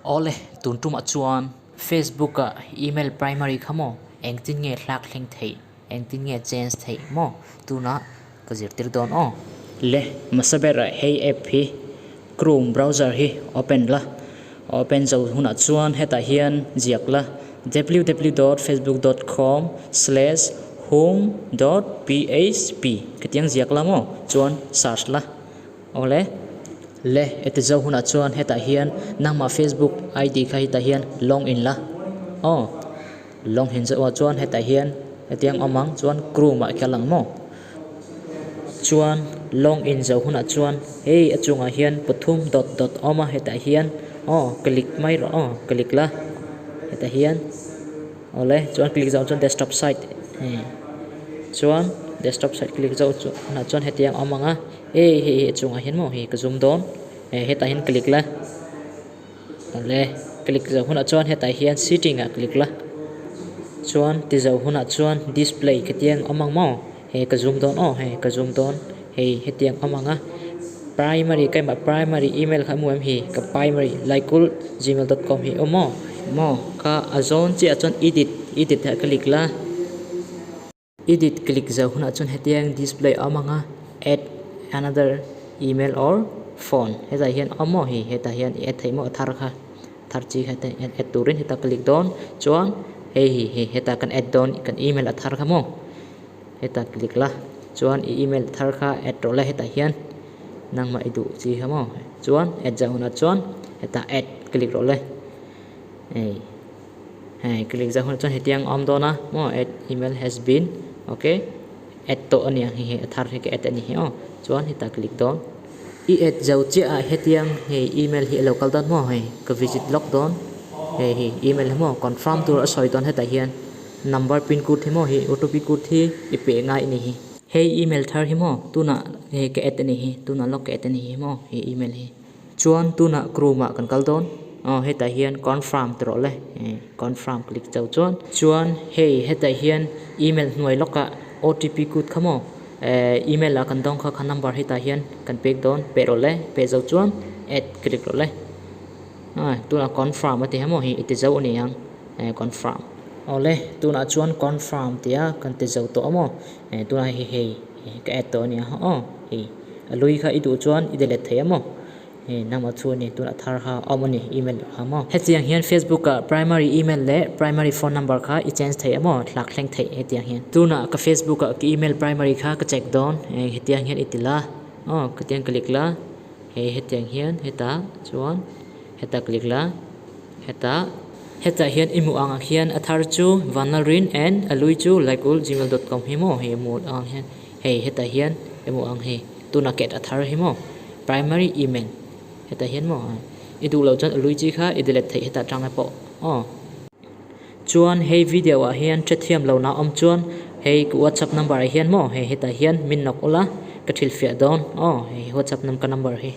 Awle, tun tumah chuan Facebook ah email primary kha maw engtin nge hlak thleng theih, engtin nge change theih maw tunah ka zirtir dawn aw. Le, hmasa berah hei app hi Chrome browser hi open la, open zo hunah chuan hetah hian ziak la ww dot facebook dot com slash home dot php khatiang ziak la maw chuan search la. Awle, le heti zo hunah chuan hetah hian nangmah Facebook ID kha hetah hian log in la aw log in zawh ah chuan hetah hian hetiang awm ang chuan chrome ah kal ang maw chuan log in zo hunah chuan hei a chungah hian pathum dot dot a awm a hetah hian aw click mai rawh aw click la hetah hian. Awle chuan click zawh chuan desktop site chuan desktop site click zawh chu hunah chuan hetiang a awm ang a hei hei hi a chungah hian maw hei ka zoom dawn hetah hian click la awle click zawh hunah chuan hetah hian setting ah click la chuan ti zawh hunah chuan display khatiang a awm ang maw hei ka zoom dawn aw hei ka zoom dawn hei hetiang a awm ang a primary ka emaw primary email kha hmu em hi ka primary laikul gmail dot com hi awm aw maw kha a zawn chiah chuan edit edit ah click la edit click zo hunah chuan hetiang display a awm ang a add another email or phone hetah hian awm aw hei hetah hian i add theih maw a thar kha thar chi kha te add turin hetah click dawn chuan hei hi hei hetah kan add dawn kan email a thar kha maw. Hetah click la chuan i email thar kha add rawh le hetah hian nangmah i duh chi kha maw chuan add zah hunah chuan hetah add click rawh le hei hei click zah hunah chuan hetiang a awm dawn a maw add email has been okay add tawh a ni ang hei hei a thar hi ka add a ni hi aw chuan hetah click dawn i add zo chiah ah hetiang hei email hi a lo kal dawn maw hei ka visit lawk dawn hei hi email hi maw confirm tur a sawi dawn hetah hian. Number pin code hi maw hi OTP code hi i peh ngai a ni hi. Hei email thar hi maw tunah hei ka add a ni hi tunah lawk ka add a ni hi maw he email hi. Chuan tunah Chrome ah kan kal dawn aw hetah hian confirm ti rawh le confirm click chauh chuan. Chuan hei hetah hian email hnuai lawkah OTP code kha maw eh email ah kan dawng kha kha number hetah hian kan pek dawn peh rawh le peh zo chuan add click rawh le tunah confirm a ti ha maw hei i ti zo a ni ang. Eh confirm. Awle tunah chuan confirm tia kan ti zo tawh a maw eh tunah hei hei ka add tawh a nia aw hei a lui kha i duh chuan i delete thei a maw hei nangmah chu a ni tunah thar kha a awm a ni email kha maw. Hetiang hian Facebook ah primary email leh primary phone number kha i change thei a maw thlak thleng theih hetiang hian. Tunah ka Facebook ah ka email primary kha ka check dawn eh hetiang hian i ti la aw khatiang click la hei hetiang hian hetah chuan hetah click la. Hetah hetah hian i hmuh angah khian a thar chu Vanlalrin and a lui chu laikul gmail dot com hi maw hei a hmuh ang hian hei hetah hian i hmuh ang hei tuna ket a thar hi maw primary email hetah hian maw i duh loh chuan a lui chi kha i delete theih hetah tang pawh aw. Chuan hei video ah hian hrethiam lo na awm chuan hei ka whatsapp number ah hian maw hei hetah hian min nawk ula ka thilfiah dawn aw hei whatsapp ka number hi.